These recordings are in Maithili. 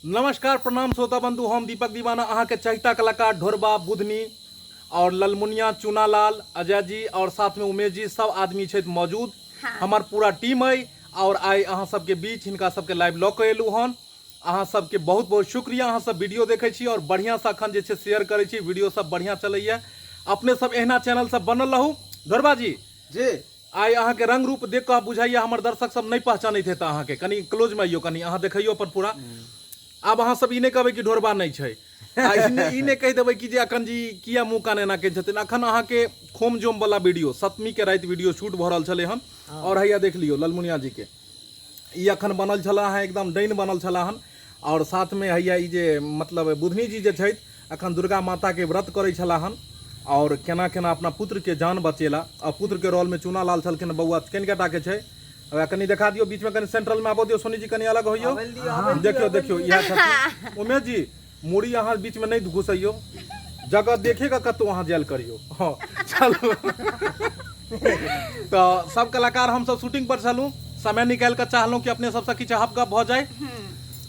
नमस्कार प्रणाम श्रोता बंधु, हम दीपक दीवाना अहाँ के चहिता कलाकार ढोरबा बुधनी और ललमुनिया चुनालाल अजय जी और साथ में उमेश जी सब आदमी छथि मौजूद। हमर पूरा टीम अइ और आइ अहाँ सबके बीच हिनका सबके लाइव लऽ कऽ एलहुँ हन। अहाँ सबके बहुत बहुत शुक्रिया, अहाँ सब वीडियो देखै छी और बढ़िया से अखन जे छै शेयर करै छी, वीडियो सब बढ़िया चलैया। अपने सब एहिना चैनल सब बनल रहू। ढोरबा जी जी, आइ अहाँके रंग रूप देख कऽ बुझाइया हमर दर्शक सब नहि पहचानैत हेता अहाँके। कनि क्लोज में आइयो, कनि अहाँ देखैयो अपन पूरा। आब अहाँ सब ई नहि कहबै कि ढोरबा नहि छै, आ ई नहि कहि देबै कि जे अखन जी किया मुँह कान एना केने छथिन। अखन अहाँके खोम जोम वाला वीडियो सप्तमी के राति वीडियो शूट भऽ रहल छलै हन और हैया देख लियौ ललमुनिया जी के ई अखन बनल छला हँ, एकदम डाइन बनल छला हन। और साथ में हैया ई जे मतलब बुधनी जी जे छथि अखन दुर्गा माता के व्रत करै छला हन और केना केना अपना पुत्र के जान बचेला। और पुत्र के रोल में चूना लाल छलखिन। बौआ कनिका टा के छै, ओकरा कनि देखा दियौ, बीच में कनि सेंट्रल में आबऽ दियौ। सोनी जी कनि अलग होइयौ। देखियौ देखियौ इएह छथिन उमेश जी। मुड़ी अहाँ बीच में नहीं घुसैयौ, जगह देखेगा कतौ अहाँ जायल करियौ। हाँ चलू, तऽ सब कलाकार हमसब शूटिंग पर छलहुँ, समय निकालि कऽ चाहलहुँ कि अपने सबसँ किछु हप गप भऽ जाय।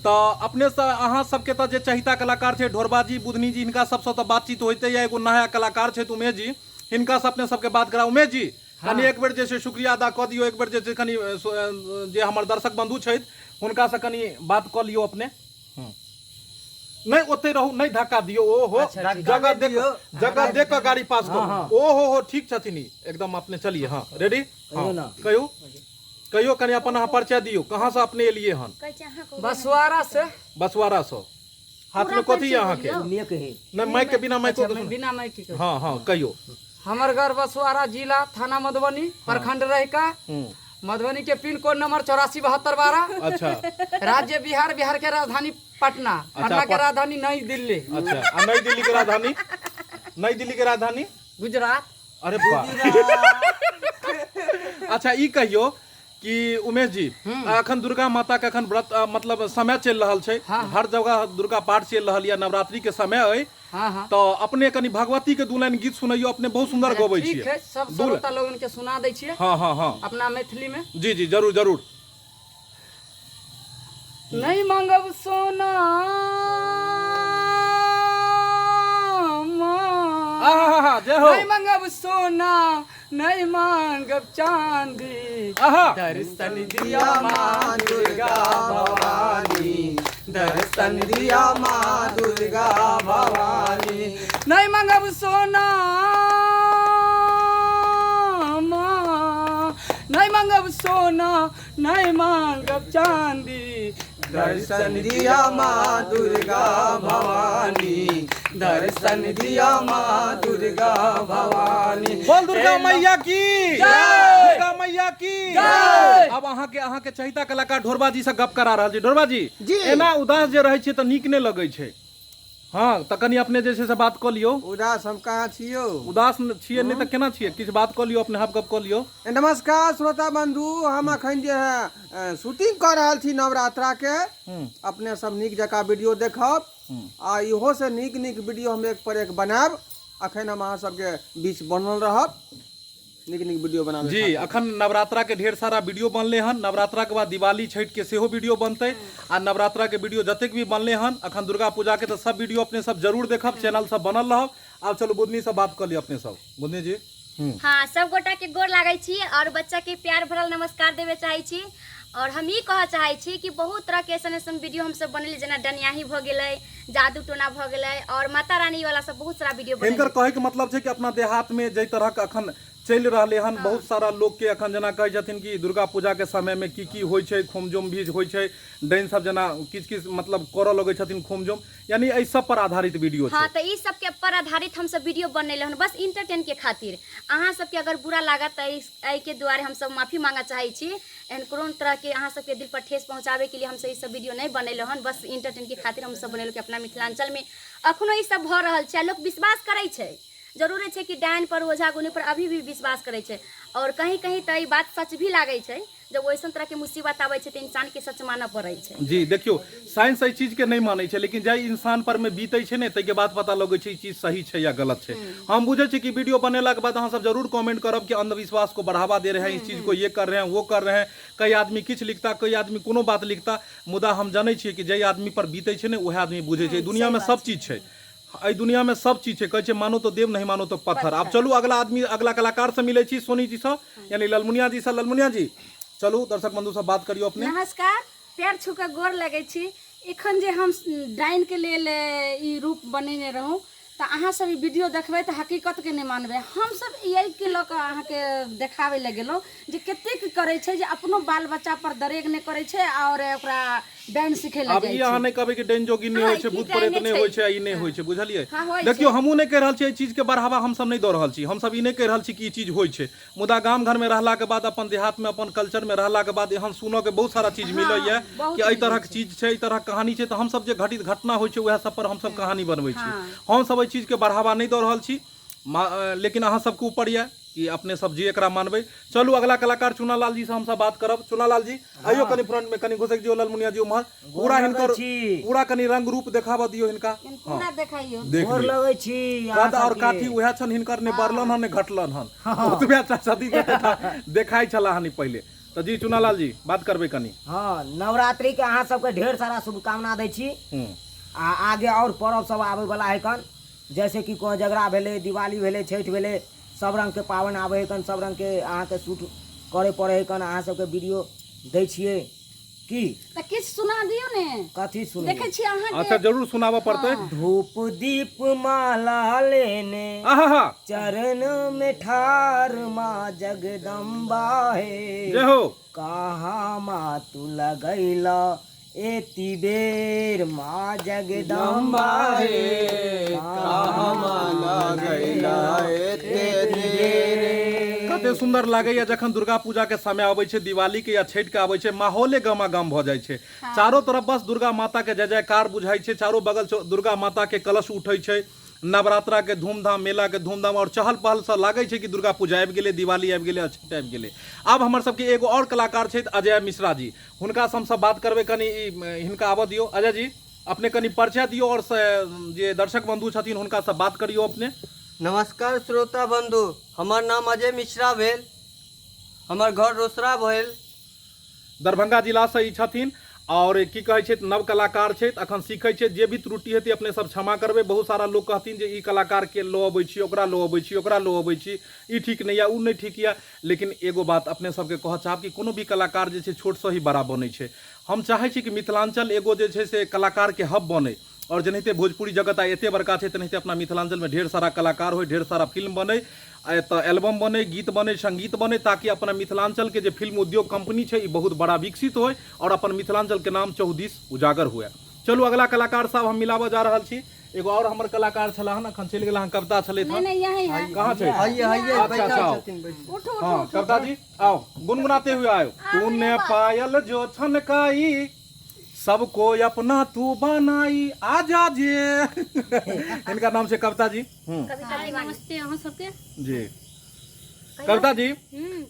तऽ अपने से अहाँ सबके तऽ जे चहिता कलाकार छै ढोरबा जी बुधनी जी, हिनका सबसँ तऽ बातचीत होइते यऽ। एगो नया कलाकार छथि उमेश जी, हिनका से अपने सबके बात करा। उमेश जी कनि एक बेर जे छै शुक्रिया अदा कऽ दियौ, एक बेर जे छै कनि जे हमर दर्शक बंधु छथि हुनका से कनि बात कऽ लियौ अपने। नहीं ओते रहू, नहीं धक्का दियौ। ओहो अच्छा, ठीक। जगह देख, जगह देख कऽ गाड़ी पास करू। ओहो हो ठीक छथिन ई एकदम। अपने चलिए। हाँ रेडी। हाँ कहियो कहियो कनि अपन अहाँ परिचय दियौ, कहाँ से अपने एलिए हन? बसवारा से। बसवारा से। हाथ में कथी है अहाँके? नहीं माइक के बिना, माइको के सुन। बिना माइक के। हाँ हाँ कहियो। हमर घर बसवारा, जिला थाना मधुबनी, प्रखंड रहिका, मधुबनी के पिन कोड नंबर 847212। अच्छा। राज्य बिहार, बिहार के राजधानी पटना, पटना के राजधानी नई दिल्ली। अच्छा, आ नई दिल्ली के राजधानी? नई दिल्ली के राजधानी गुजरात। अरे वाह। अच्छा ई कहियो कि उमेश जी, अखन दुर्गा माता के अखन व्रत मतलब समय चलि रहल छै, हर जगह दुर्गा पाठ चलि रहल यऽ, नवरात्रि के समय अइ, हाँ हाँ तऽ अपने कनि भगवती के दू लाइन गीत सुनैयो, अपने बहुत सुंदर गबै ठीक छियै। है, सब श्रोता लोगन के सुना दै छियै। हाँ हाँ हाँ अपना मैथिली में। जी जी जरूर जरूर। नहीं मांगब सोना आहा जय हो। नहीं मांगब सोना, नहीं मांगब चांदी, आहा दर्शन दिया माँ दुर्गा भवानी, दर्शन दिया माँ दुर्गा भवानी। नहीं मांगब सोना माँ, नहीं मांगब सोना, नहीं मांगब चांदी, दर्शन दिया माँ दुर्गा भवानी, दर्शन दिया माँ दुर्गा भवानी। बोल दुर्गा मैया की जय। दुर्गा मैया की जय। अब अहाँ के चहिता कलाकार ढोरबा जी से गप करा रहल छी। ढोरबा जी जी। एना उदास जे रहै छै तऽ नीक नहि लगै छै। हाँ तऽ कनि अपने जे छै से बात कऽ लियौ। उदास हम कहाँ छियौ? उदास छियै नहि तऽ केना छियै? किछु बात कऽ लियौ, अपने हप गप कऽ लियौ। नमस्कार श्रोता बंधु, हम अखन जे है शूटिंग कऽ रहल छी नवरात्रा के। अपने सब नीक जकाँ वीडियो देखब आ इहो से नीक नीक वीडियो हम एक पर एक बनायब। अखन हम अहाँ सबके बीच बनल रहब, नीक नीक वीडियो बनाबे जी। खातिर। अखन नवरात्रा के ढेर सारा वीडियो बनले हन, नवरात्रा के बाद दिवाली छठ के सेहो वीडियो बनते आ नवरात्रा के वीडियो जतेक भी बनले हन अखन दुर्गा पूजा के तऽ सब वीडियो अपने सब जरूर देखब, चैनल सब बनल रहब। आब चलू बुधनी से बात कऽ लिअ अपने सब। बुधनी जी। हाँ सब गोटा के गोर लागै छी और बच्चा के प्यार भरल नमस्कार देवे चाहै छी। और हम ई कहऽ चाहै छी कि बहुत तरह के ऐसन ऐसन वीडियो हम सब बनेली, जेना डनियाही भऽ गेलै, जादू टोना भऽ गेलै और माता रानी वाला सब बहुत सारा वीडियो बनेली। हिनकर कहै के मतलब छै कि अपना देहात में जाहि तरह के अखन चलि रहलै हन, बहुत सारा लोक के अखन जेना कहै छथिन कि दुर्गा पूजा के समय में की की होइ छै, खोमजोम भी होइ छै, डाइन सब जेना किछु किछु मतलब करऽ लगै छथिन खोमजोम, यानी एहि सब पर आधारित वीडियो छै। हाँ तऽ ई सब के पर आधारित हम सब वीडियो बनेले हन बस इंटरटेन के खातिर। अहाँ सबके अगर बुरा लागत तऽ एहि के दुआरे हम सब माफी मांगऽ चाहै छी। एहन कोनो तरह के अहाँ सबके दिल पर ठेस पहुँचाबे के लिए हम सब ई सब वीडियो नहीं बनेले हन, बस इंटरटेन के खातिर हम सब बनेलहुँ कि अपना मिथिलांचल में अखनो ई सब भऽ रहल छै आ लोक विश्वास करै छै। जरूरे छै कि डाइन पर ओझा गुनी पर अभी भी विश्वास करै छै और कहीं कहीं तऽ ई बात सच भी लागै छै। जब ओइसन तरहके मुसीबत आबै छै तऽ इंसानके सच मानऽ पड़ै छै। जी देखियौ, साइंस एहि चीजके नहि मानै छै, लेकिन जाहि इंसान पर मे बीतै छै ने ताहिके बाद पता लगै छै ई चीज सही छै या गलत छै। हम बुझै छी कि वीडियो बनेलाके बाद अहाँ सब जरूर कमेंट करब कि अंधविश्वास को बढ़ावा दे रहे हैं, इस चीज को ये कर रहे हैं, वो कर रहे हैं। कई आदमी किछु लिखता, कई आदमी कोनो बात लिखता, मुदा हम जनै छियै कि जाहि आदमी पर बीतै छै ने उएह आदमी बुझै छै। दुनियामे सब चीज छै, एहि दुनियामे सब चीज छै। कहै छै मानो तो देव, नहीं मानो तो पत्थर। आब चलू अगला आदमी, अगला कलाकार से मिलै छी, सोनी जी सँ, यानी ललमुनिया जी सँ। ललमुनिया जी, चलू दर्शक बंधु सँ बात करियौ अपने। नमस्कार, पैर छू कऽ गोर लगै छी। एखन जे हम डाइनके लेल ई रूप बनेने रहूँ तऽ अहाँ सब ई वीडियो देखबै तऽ हकीकतके नहि मानबै। हमसब एहिके लऽ कऽ अहाँके देखाबै लए गेलहुँ जे कतेक करै छै जे अपनो बाल बच्चा पर दरेग नहि करै छै आओर ओकरा डाइन सिखै लए आब जाइ ई अहाँ छै। नहि कहबै कि डाइन जोगिन नहि हँ, होइ छै, ई भूत प्रेत डाइने नहि छै। होइ छै, ई नहि होइ छै, बुझलियै? हँ, होइ देखियौ, छै। हमहूँ नहि कहि रहल छी एहि चीजके बढ़ावा, हमसब नहि दऽ रहल छी, हमसब ई नहि कहि रहल छी कि ई चीज होइ छै, मुदा गाम घरमे रहलाके बाद, अपन देहातमे, अपन कल्चरमे रहलाके बाद एहन सुनऽके बहुत सारा चीज मिलैए बहुत कि एहि मिलै तरहक छै। चीज छै, एहि तरहक कहानी छै। तऽ हमसब जे घटित घटना होइ छै उएह सब पर हमसब कहानी बनबै छी। हँ। हमसब एहि चीजके बढ़ावा नहि दऽ रहल छी, लेकिन अहाँ सबके ऊपर यऽ कि अपने सब जे एकरा मानबै। चलू अगला कलाकार चुनालाल जी से हमसब बात करब। चुनालाल जी, आइयो कनि फ्रंट में कनि घुसक दियौ ललमुनिया जी उम्हर। पूरा लगै हिनकर छी। पूरा कनि रंग रूप देखाबऽ दियौ हिनका। पूरा देखाइयो। देख गोर लियौ। लगै छी अहाँ कद और सबके। काठी उएह छन हिनकर, ने बढ़लन हन ने घटलन हन, ओतबे सदी देखाइ छला हन ई पहिले। तऽ जी चुनालाल जी, बात करबै कनि। हँ, नवरात्रि के अहाँ सबके ढेर सारा शुभकामना दै छी। आ आगे और पर्व सब आबै वाला है कन, जैसे कि कोजगरा भेलै, दिवाली भेलै, छठि भेलै, सब रंग के पाबनि आबै है कन, सब रंग के अहाँके शूट करे पड़े है कन, अहाँ सबके वीडियो दै छियै की? तऽ किछु सुना दियौ ने। कथी सुनबै? देखै छियै अहाँके। अच्छा, जरूर सुनाबऽ पड़तै। धूप दीप माला लेने आहा हा, चरण में ठार माँ जगदम्बा हे, जय हो। कहाँ माँ तू लगैला एती बेर माँ जगदम्बा हे, कहाँ माँ लगैला एते देर। कते सुंदर लागैया जखन दुर्गा पूजा के समय अबै छै, दिवाली के या छठि के आबै छै, माहौले गमागम भऽ जाइ छै। चारो तरफ बस दुर्गा माता के जय जयकार बुझाइ छै, चारो बगल से दुर्गा माता के कलश उठै छै, नवरात्रा के धूमधाम, मेला के धूमधाम और चहल पहल से लागै छै कि दुर्गा पूजा आबि गेलै, दिवाली आबि गेलै, छठि आबि गेलै। आब हमर सबके एगो और कलाकार छथि अजय मिश्रा जी, हुनका से हमसब बात करबै। कनि हिनका आबऽ दियौ। अजय जी, अपने कनि परिचय दियौ और जे दर्शक बंधु छथिन हुनका से बात करियौ अपने। नमस्कार श्रोता बंधु, हमर नाम अजय मिश्रा भेल, हमर घर रोसड़ा भेल, दरभंगा जिला से ई छथिन और की कहै छै, नव कलाकार छथि, अखन सीखै छथि। जे भी त्रुटि हेतै अपने सब क्षमा करबै। बहुत सारा लोक कहथिन जे ई कलाकार के लऽ अबै छी, ओकरा लऽ अबै छी, ओकरा लऽ अबै छी, ई ठीक नहि यऽ, ओ नहि ठीक यऽ। लेकिन एगो बात अपने सबके कहऽ चाहब कि कोनो भी कलाकार जे छै छोटसँ ही बड़ा बनै छै। हम चाहै छी कि मिथिलाञ्चल एगो जे छै से कलाकारके हब बनै और जेनाहिते भोजपुरी जगत आइ एते बड़का छै तेनाहिते अपना मिथिलाञ्चलमे ढेर सारा कलाकार होइ, ढेर सारा फिल्म बनै, एतऽ एल्बम बनै, गीत बनै, संगीत बनै, ताकि अपना मिथिलाञ्चलके जे फिल्म उद्योग कंपनी छै ई बहुत बड़ा विकसित होइ और अपन मिथिलाञ्चलके नाम चौदिस उजागर हुए। चलू अगला कलाकार साहब हम मिलाबऽ जा रहल छी। एगो और हमर कलाकार छलाह हन, अखन चलि गेला हन, कविता छलथि नहीं हन। नहीं, यही है। कहाँ छै? आइए आइए, अच्छा, बैठल अच्छा, आओ। छथिन, बैठल। उठो उठो। हाँ, कविता जी आओ, गुनगुनाते हुए आयो। तूने पायल जो छनकाई सबको अपना तू बनाई, आजा जे। इनका नाम छै कविता जी। कविता दीवानी। नमस्ते अहाँ सबके जी कविता जी,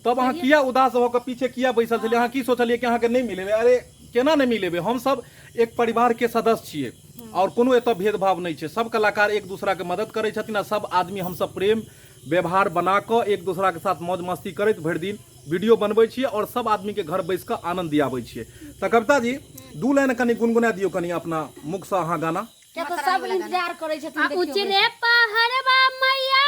तब अहाँ किया उदास भऽ कऽ पीछे किया बैसल छलियै? अहाँ की सोचलियै कि अहाँके नहि मिलेबै? अरे केना नहि मिलेबै, हम सब एक परिवार के सदस्य छियै और कोनो एतऽ भेदभाव नहि छै। सब कलाकार एक दूसरा के मदद करै छथिन आ सब आदमी हमसब प्रेम व्यवहार बना कऽ एक दूसरा के साथ मौज मस्ती करैत भरि दिन वीडियो बनबै छियै और सब आदमी के घर बैस कऽ आनंद दियाबै छियै। तऽ कविता जी, दू लाइन कनि गुनगुना दियौ, कनि अपना मुख सँ अहाँ गाना। किया तऽ सब इंतजार करै छथिन। आ देखियौ उचरे पहाड़वा मैया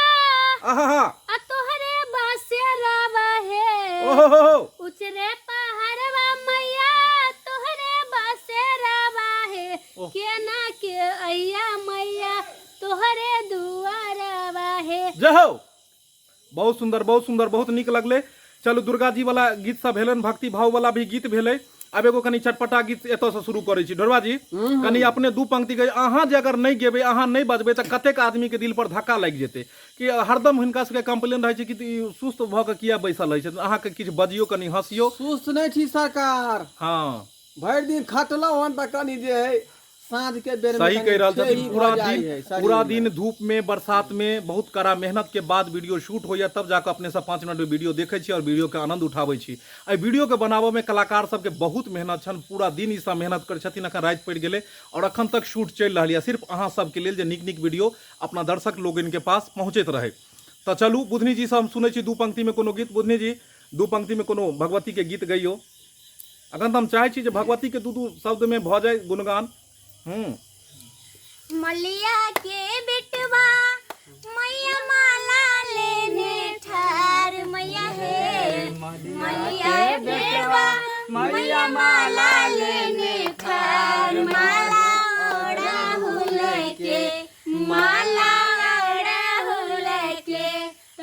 आहा हा, आ तोहरे बसेरावा हे, ओहो हो हो, उचरे पहाड़वा मैया तोहरे बसेरावा हे, केना के अइया मैया तोहरे दुआरवा हे। जय हो, बहुत सुंदर, बहुत सुंदर, बहुत नीक लगलै। चलू दुर्गा जी वाला गीत सब भेलन, भक्ति भाव वाला भी गीत भेलै। आब एगो कनि चटपटा गीत एतऽसँ शुरू करै छी। ढोरबा जी, कनि अपने दू पंक्ति गै। अहाँ जे अगर नहि गेबै, अहाँ नहि बजबै तऽ कतेक आदमीके दिल पर धक्का लागि जेतै कि हरदम हिनका सबके कंप्लेन रहै छै कि ई सुस्त भऽ कऽ किया बैसल रहै छथिन। अहाँके किछु बजियौ, कनि हँसियौ। सुस्त नहि छी सरकार। हँ, भरि दिन खटलहुँ हन तऽ कनि जे है साँझ के बेर में सही कनि कहि रहल छथिन। ठेही पूरा भऽ जाइ दिन है शरीर पूरा में। दिन धूप में, बरसात में बहुत कड़ा मेहनत के बाद वीडियो शूट होइया, तब जाकऽ अपने सब 5 मिनट में वीडियो देखै छी और वीडियो के आनंद उठाबै छी। एहि वीडियो के बनाबऽ में कलाकार सबके बहुत मेहनत छनि, पूरा दिन ई सब मेहनत करै छथिन। अखन राति पड़ि गेलै और अखन तक शूट चलि रहल यऽ, सिर्फ अहाँ सबके लेल जे नीक नीक वीडियो अपना दर्शक लोकनि के पास पहुँचैत रहै। तऽ चलू बुधनी जी से हम सुनै छी 2 पंक्ति में कोनो गीत। बुधनी जी 2 पंक्ति में कोनो भगवती के गीत गइयो। अखन तऽ हम चाहै छी जे भगवती के 2-2 शब्द में भऽ जाय गुणगान। मलिया के बेटवा मैया माला लेने ठार मैया हे, मलिया के बेटवा मैया माला लेने ठार, माला ओढ़ाहुल के, माला ओढ़ाहुल के,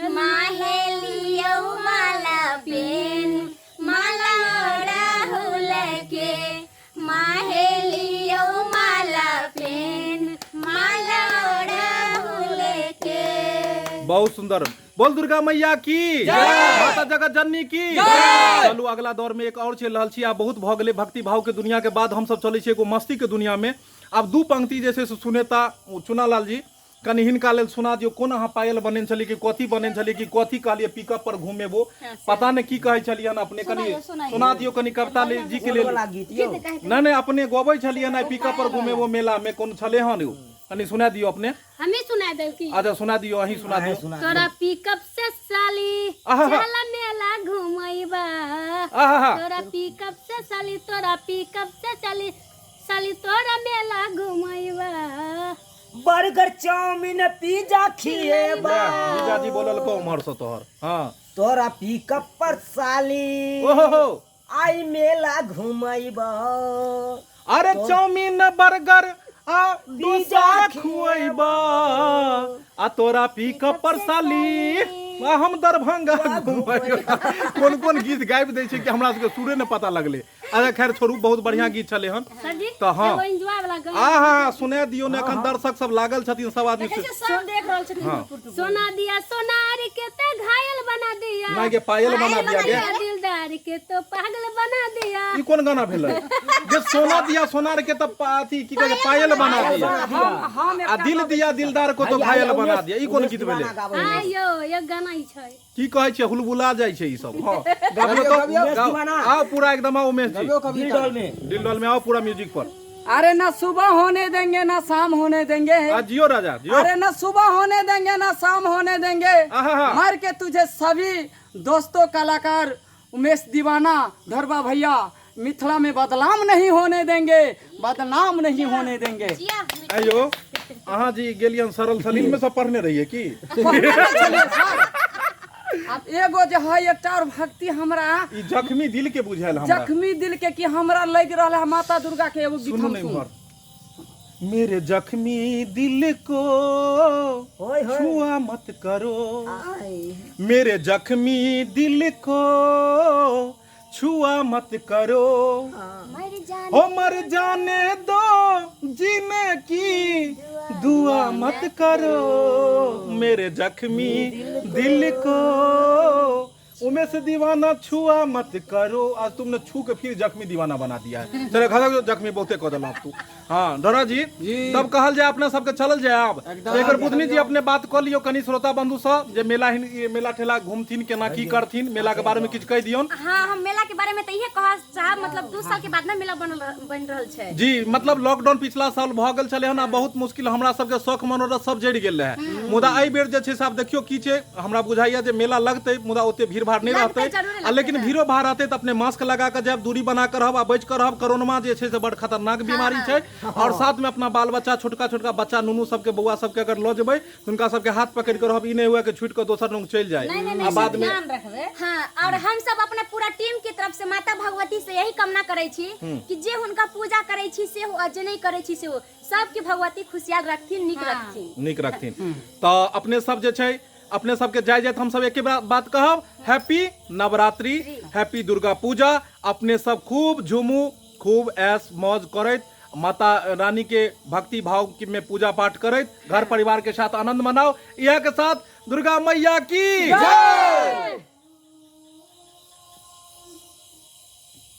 माहे लियौ माला पेन, माला ओढ़ाहुल के, माहे लियौ माला पेन, माला ओढ़ाहुल के। बहुत सुंदर। बोल दुर्गा मैया की जय, माता जगत जननी की जय। चलू अगला दौर में एक और चलि रहल छी। आब बहुत भऽ गेलै भक्ति भाव के दुनिया के बाद हमसब चलै छी एगो मस्ती के दुनिया में। आब 2 पंक्ति जे छै से सुनेता चुनालाल जी, कनि हिनका लेल सुना दियौ। कोन अहाँ पायल बनेने छलियै कि कथी बनेने छलियै कि कथी कहलियै पिकअप पर घुमेबो, पता नहि की कहै छलियै हन अपने, कनि सुना दियौ कनि कविता जी के लेल। नहि नहि अपने गबै छलियै हन पिकअप पर घुमेबो मेला में, कोन छलै हन यौ, कनि सुना दियौ अपने। हमें सुना देब की? अच्छा सुना दियौ, अहीं सुना दियौ। तोरा पिकअप से साली चल मेला घुमैबा, तोरा पिकअप से साली, तोरा पिकअप से साली, साली तोरा मेला घुमैबा, बर्गर चाउमीन पिज्जा खिएबा। जीजा जी बोलल को उम्हर से तोहर। हाँ तोरा पिकअप पर साली ओहो आई मेला घुमैबा, अरे चाउमीन बर्गर आ डोसा खुएबा, आ तोरा पिकअप पर साली आ हम दरभंगा घुमैबा। कोन कोन गीत गाबि दै छै कि हमरा सबके सुरे नहि पता लगलै। अच्छा खैर छोड़ू, बहुत बढ़िया गीत छलै हन। तऽ हँ आहा सुना दियौ ने, एखन दर्शक सब लागल छथिन, सब आदमी सब देख रहल छथिन। सोना दिया सोनार के ते घायल बना दिया, ना के पायल बना दिया गे, दिलदार के तो पागल बना दिया। ई कोन गाना भेलै जे सोना दिया सोनार के त अथी की कहै छै पायल बना दिया, आ दिल दिया दिलदार को तो घायल बना दिया, ई कोन गीत भेलै? आयो एक गाना ई छै की कहै छै, हुलबुला जाइ छै ई सब। हँ आओ पूरा एकदम आओ उमेश जी, दिलडोल में आओ पूरा म्यूजिक पर। अरे ना सुबह होने देंगे ना शाम होने देंगे, जियो राजा जियो। अरे ना सुबह होने देंगे ना शाम होने देंगे, मर के तुझे सभी दोस्तों कलाकार उमेश दीवाना धरबा भैया मिथिला में बदनाम नहीं होने देंगे, बदनाम नहीं होने देंगे। आयो अहाँ जी गेलियन सरल सलील में सब पढ़ने रहिए की? अब एगो जे है एकटा और भक्ति हमरा ई जख्मी दिल के बुझायल हमरा, जख्मी दिल के कि हमरा लग रहल है माता दुर्गा के एगो गीत हम सुन। मेरे जख्मी दिल को छुआ मत करो, मेरे जख्मी दिल को छुआ मत करो, हो मर जाने दो जीने की दुआ मत करो, मेरे जख्मी दिल को उमेश दीवाना छुआ मत करो। आज तुमने छू के फिर जख्मी दीवाना बना दिया है। चलो खा जख्मी बहुते कह दिला तू। हाँ डोरा जी तब कहल जाए अपना सबके चलल जाए आब। एक बुधनी जी अपने बात कऽ लियौ कनि श्रोता बंधु सँ जे मेला मेला ठेला घूमथिन केना की करथिन, मेला के बारे में किछु कहि दियौन। हाँ हम मेला के बारे में तऽ इहे कहऽ चाहब, मतलब 2 साल के बाद ने मेला बनि रहल छै जी। मतलब लॉकडाउन पिछला साल भऽ गेल छलै हन आ बहुत मुश्किल हमरा सबके शौख मनोरथ सब जरि गेल रहै, मुदा एहि बेर जे छै से आब देखियौ की छै। हमरा बुझाइया जे मेला लगतै मुदा ओते भीड़ भाड़ नहि रहतै, आ लेकिन भीड़ो भाड़ रहतै तऽ अपने मास्क लगा कऽ जायब, दूरी बना कऽ रहब आ बचि कऽ रहब। कोरोना जे छै से बड़ खतरनाक बीमारी छै, और साथ में अपना बाल बच्चा छोटका छोटका बच्चा नुनू सबके बौआ सबके अगर लऽ जेबै तऽ हुनका सबके हाथ पकड़ि कऽ रहब, ई नहि हुए कि छुटि कऽ दोसर लग चलि जाय आ बाद में। हाँ और हम सब अपना पूरा टीम के तरफ से माता भगवती से यही कामना करै छी कि जे हुनका पूजा करै छी से हो, जे नहि करै छी से हो, सबके भगवती खुशियाल रखथिन, नीक रखथिन, नीक रखथिन। तऽ अपने सब जे छै अपने सबके जाय जाइत हम सब एके बात कहब, हैप्पी नवरात्रि, हैप्पी दुर्गा पूजा। अपने सब खूब झूमू, खूब ऐश मौज करैत माता रानी के भक्ति भाव में पूजा पाठ करैत घर परिवार के साथ आनंद मनाओ। इह के साथ दुर्गा मैया की जय।